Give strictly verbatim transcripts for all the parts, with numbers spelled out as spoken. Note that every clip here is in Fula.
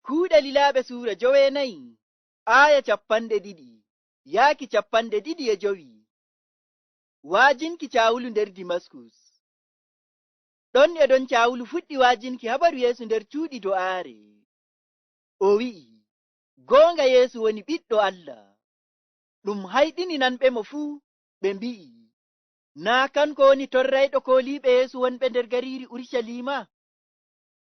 Kuuɗe Lilaaɓe suura joweenayi, aaya capanɗe ɗiɗi yaaki capanɗe ɗiɗi e jowi. Waajinki Caawulu nder Dimaskus. Ɗon e ɗon Caawulu fuɗɗi waajinki habaru Yeesu nder cuuɗi do'aare. O wi'i, "Goonga Yeesu woni Ɓiɗɗo Allah." Ɗum hayɗini nanɓe mo fuu, ɓe mbi'i, "Naa kanko woni torrayɗo kooliiɓe Yeesu wonɓe nder gariiri Urucaliima?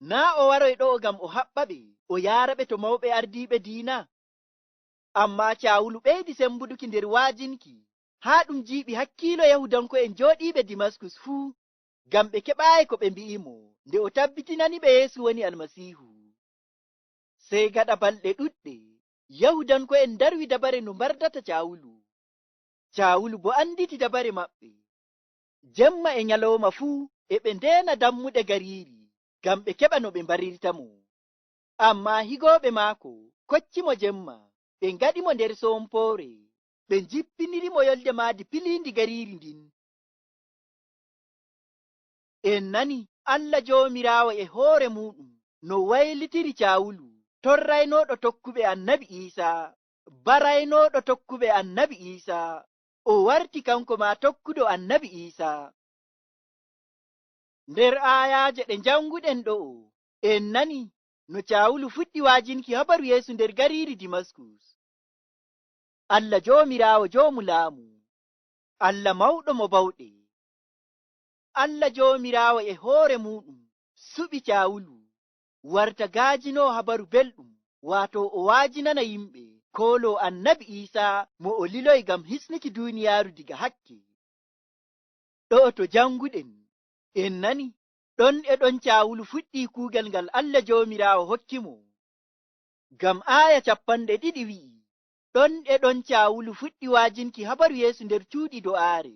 Naa o waroy ɗo'o ngam o haɓɓa ɓe, o yaara ɓe to mawɓe ardiiɓe diina?" Ammaa Caawulu ɓeydi sembuduki nder waajinki, haa ɗum jiiɓi hakkiilo Yahuudanko'en jooɗiiɓe Dimaskus fuu, ngam ɓe keɓaayi ko ɓe mbi'i mo, nde o tabbitinani ɓe Yeesu woni Almasiihu. Sey gaɗa balɗe ɗuɗɗe, Yahuudanko'en ndarwi dabare no mbardata Caawulu. Caawulu boo annditi dabare maɓɓe. Jemma e nyalawma fuu e ɓe ndeena dammuɗe gariiri, ngam ɓe keɓa no ɓe mbarirta mo. Ammaa higooɓe maako kocci mo jemma, ɓe ngaɗi mo nder soompoore, ɓe njippiniri mo yolnde maadi piliindi gariiri ndiin. En nani Allah Joomiraawo e hoore muuɗum no waylitiri Caawulu, torraynooɗo tokkuɓe Annabi Iisa, baraynooɗo tokkuɓe Annabi Iisa, o warti kanko maa tokkuɗo Annabi Iisa. Nder aayaaje ɗe njannguɗen ɗo'o, en nani no Caawulu fuɗɗi waajinki habaru Yeesu nder gariiri Dimaskus. Allah Joomiraawo Joomu laamu, Allah mawɗo mo bawɗe. Allah Joomiraawo e hoore muuɗum suɓi Caawulu, warta gaajinoowo habaru belɗum, waato o waajinana yimɓe kooloo Annabi Iisa mo o liloyi ngam hisnuki duuniyaaru diga hakke. Ɗo'o to jannguɗen, en nani, ɗon e ɗon Caawulu fuɗɗi kuugal ngal Allah Joomiraawo hokki mo. Ngam aaya capanɗe ɗiɗi wi'i, "Ɗon e ɗon Caawulu fuɗɗi waajinki habaru Yeesu nder cuuɗi do'aare."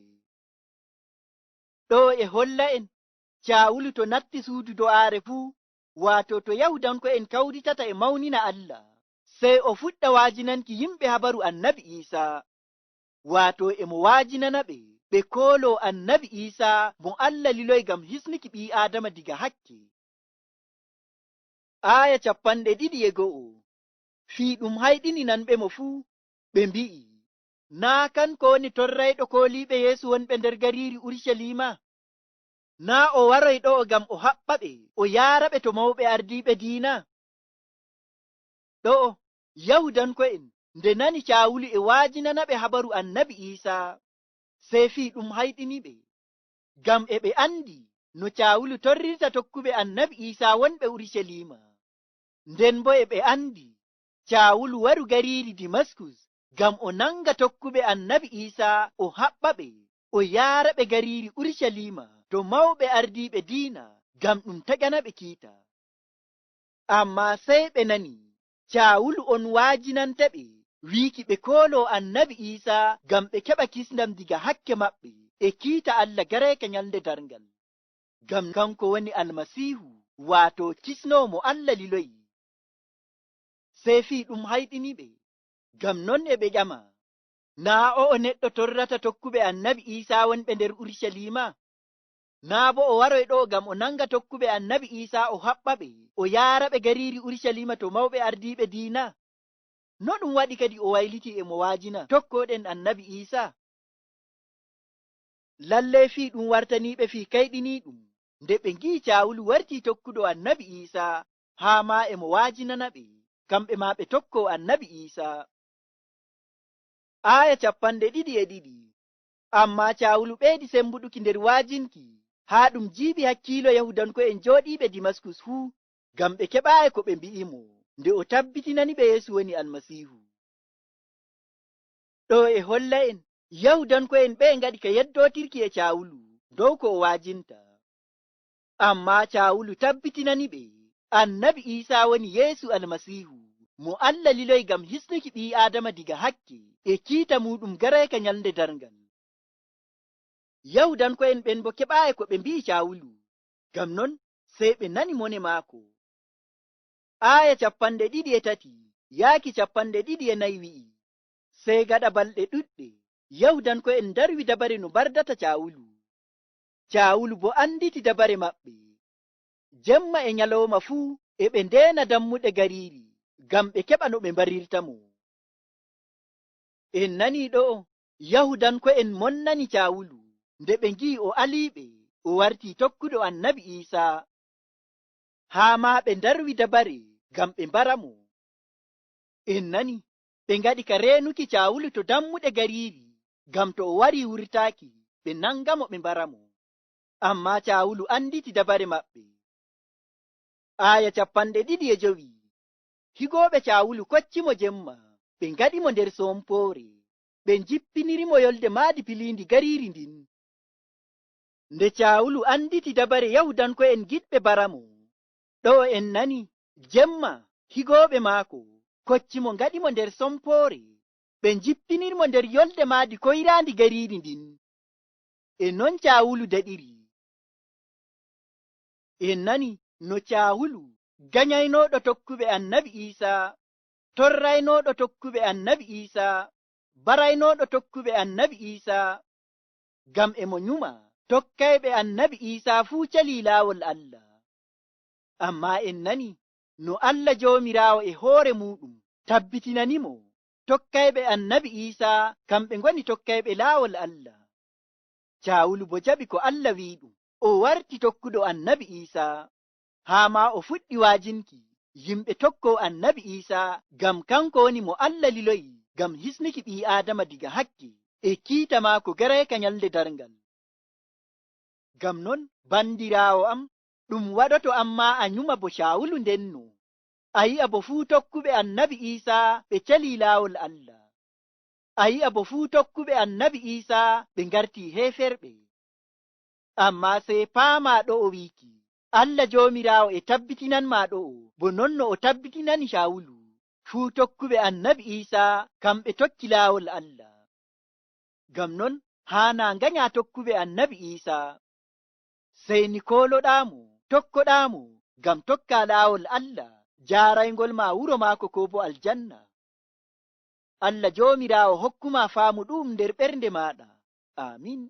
Ɗo'o e holla'en, Caawulu to natti suudu do'aare fuu, waato to Yahuudanko'en kawritata e mawnina Allah, sey o fuɗɗa waajinanki yimɓe habaru Annabi Iisa. Waato e mo waajinana ɓe, ɓe kooloo Annabi Iisa mo Allah liloyi ngam hisnuki ɓii-Aadama diga hakke. Aaya capanɗe ɗiɗi e go'o. Fii ɗum hayɗini nanɓe mo fuu, ɓe mbi'i, "Naa kanko woni torrayɗo kooliiɓe Yeesu wonɓe nder gariiri Urucaliima? Naa o waroy ɗo'o ngam o haɓɓa ɓe, o yaara ɓe to mawɓe ardiiɓe diina?" Ɗo'o, Yahuudanko'en nde nani Caawulu e waajinana ɓe habaru Annabi Iisa, sey fii ɗum hayɗini ɓe. Ngam e ɓe anndi no Caawulu torrirta tokkuɓe Annabi Iisa wonɓe Urucaliima. Nden boo e ɓe anndi Caawulu waru gariiri Dimaskus ngam o nannga tokkuɓe Annabi Iisa, o haɓɓa ɓe, o yaara ɓe gariiri Urucaliima to mawɓe ardiiɓe diina ngam ɗum tagana ɓe kiita. Ammaa sey ɓe nani Caawulu on waajinanta ɓe, wiiki ɓe kooloo Annabi Iisa ngam ɓe keɓa kisndam diga hakke maɓɓe e kiita Allah gareyka nyalnde darngal. Ngam kanko woni Almasiihu, waato kisnoowo mo Allah liloyi. Sey fii ɗum hayɗini ɓe. Ngam non e ɓe ƴama, "Naa o'o neɗɗo torrata tokkuɓe Annabi Iisa wonɓe nder Urucaliima? Naa boo o waroy ɗo'o ngam o nannga tokkuɓe Annabi Iisa, o haɓɓa ɓe, o yaara ɓe gariiri Urucaliima to mawɓe ardiiɓe diina? No ɗum waɗi kadi o wayliti e mo waajina tokkooɗen Annabi Iisa?" Lalley fii ɗum wartanii ɓe fii kayɗiniiɗum, nde ɓe ngi'i Caawulu wartii tokkuɗo Annabi Iisa, haa maa e mo waajinana ɓe, kamɓe maa ɓe tokkoo Annabi Iisa. Aaya capanɗe ɗiɗi e ɗiɗi. Ammaa Caawulu ɓeydi semmbuɗuki nder waajinki, haa ɗum jiiɓi hakkiilo Yahuudanko'en jooɗiiɓe Dimaskus fuu, ngam ɓe keɓaayi ko ɓe mbi'i mo, nde o tabbitinani ɓe Yeesu woni Almasiihu. Ɗo e holla'en, Yahuudanko'en ɓe'e ngaɗi ka yeddootirki e Caawulu dow ko o waajinta. Ammaa Caawulu tabbitinani ɓe Annabi Iisaa woni Yeesu Almasiihu, mo Allah liloyi ngam hisnuki ɓii-Aadama diga hakke e kiita muuɗum garayka Nyalnde Darngal. Yahuudanko'en ɓen boo keɓaayi ko ɓe mbi'i Caawulu, ngam non sey ɓe nani mone maako. Aaya cappanɗe ɗiɗi e tati yaaki cappanɗe ɗiɗi e nayi wi'i, sey gaɗa balɗe ɗuɗɗe, Yahuudanko'en ndarwi dabare no mbardata Caawulu. Caawulu boo annditi dabare maɓɓe. Jemma e nyalawma fuu e ɓe ndeena dammuɗe gariiri, ngam ɓe keɓa no ɓe mbarirta mo. En nanii ɗo'o, Yahuudanko'en monnani Caawulu, nde ɓe ngi'i o aliiɓe, o wartii tokkuɗo Annabi Iisaa. Haa maa ɓe ndarwi dabare ngam ɓe mbara mo. En nani, ɓe ngaɗi ka reenuki Caawulu to dammuɗe gariiri, ngam to o warii wurtaaki, ɓe nanga mo, ɓe mbara mo. Ammaa Caawulu annditi dabare maɓɓe. Aaya cappanɗe ɗiɗi e jowi. Higooɓe Caawulu kocci mo jemma, ɓe ngaɗi mo nder sompoore. Ɓe njippiniri mo yolnde maadi piliindi gariiri ndin. Nde Caawulu annditi dabare Yahuudanko'en giɗɓe mbara mo, ɗo'o en nani, jemma, higooɓe maako kocci mo ngaɗi mo nder sompoore. Ɓe njippiniri mo nder yolnde maadi koyraandi gariiri ndin. E non Caawulu daɗiri. En nani no Caawulu, ganyaynooɗo tokkuɓe Annabi Iisaa, torraynooɗo tokkuɓe Annabi Iisaa, baraynooɗo tokkuɓe Annabi Iisaa, ngam e mo nyuma tokkayɓe Annabi Iisaa fuu calii laawol Allah. Ammaa en nani no Allah Joomiraawo e hoore muuɗum tabbitinani mo, tokkayɓe Annabi Iisaa kamɓe ngoni tokkayɓe laawol Allah. Caawulu boo jaɓi ko Allah wi'i ɗum, o warti tokkuɗo Annabi Iisaa. Haa maa o fuɗɗi wa'ajinki yimɓe tokko Annabi Iisaa, ngam kanko woni mo Allah liloyi ngam hisnuki ɓii-Aadama diga hakke, e kiita maako garayka nyalnde darngal. Ngam non, bandiraawo am, ɗum waɗoto an maa a nyuma bo Caawulu ndenno. A yi'a bo fuu tokkuɓe Annabi Iisaa ɓe calii laawol Allah. A yi'a bo fuu tokkuɓe Annabi Iisaa ɓe ngartii heeferɓe. Ammaa sey paamaa ɗo'o wiiki, Allah Joomiraawo e tabbitinan maa ɗo'o, bo non no o tabbitinani Caawulu. Fuu tokkuɓe Annabi Iisaa, kamɓe tokki laawol Allah. Ngam non, haanaa nganyaa tokkuɓe Annabi Iisaa. Sey ni kooloɗaa mo, tokkoɗaa mo, ngam tokkaa laawol Allah, jaarayngol maa wuro maako koo bo aljanna. Allah Joomiraawo hokku maa faamu ɗu'um nder ɓernde maaɗa. Aamin.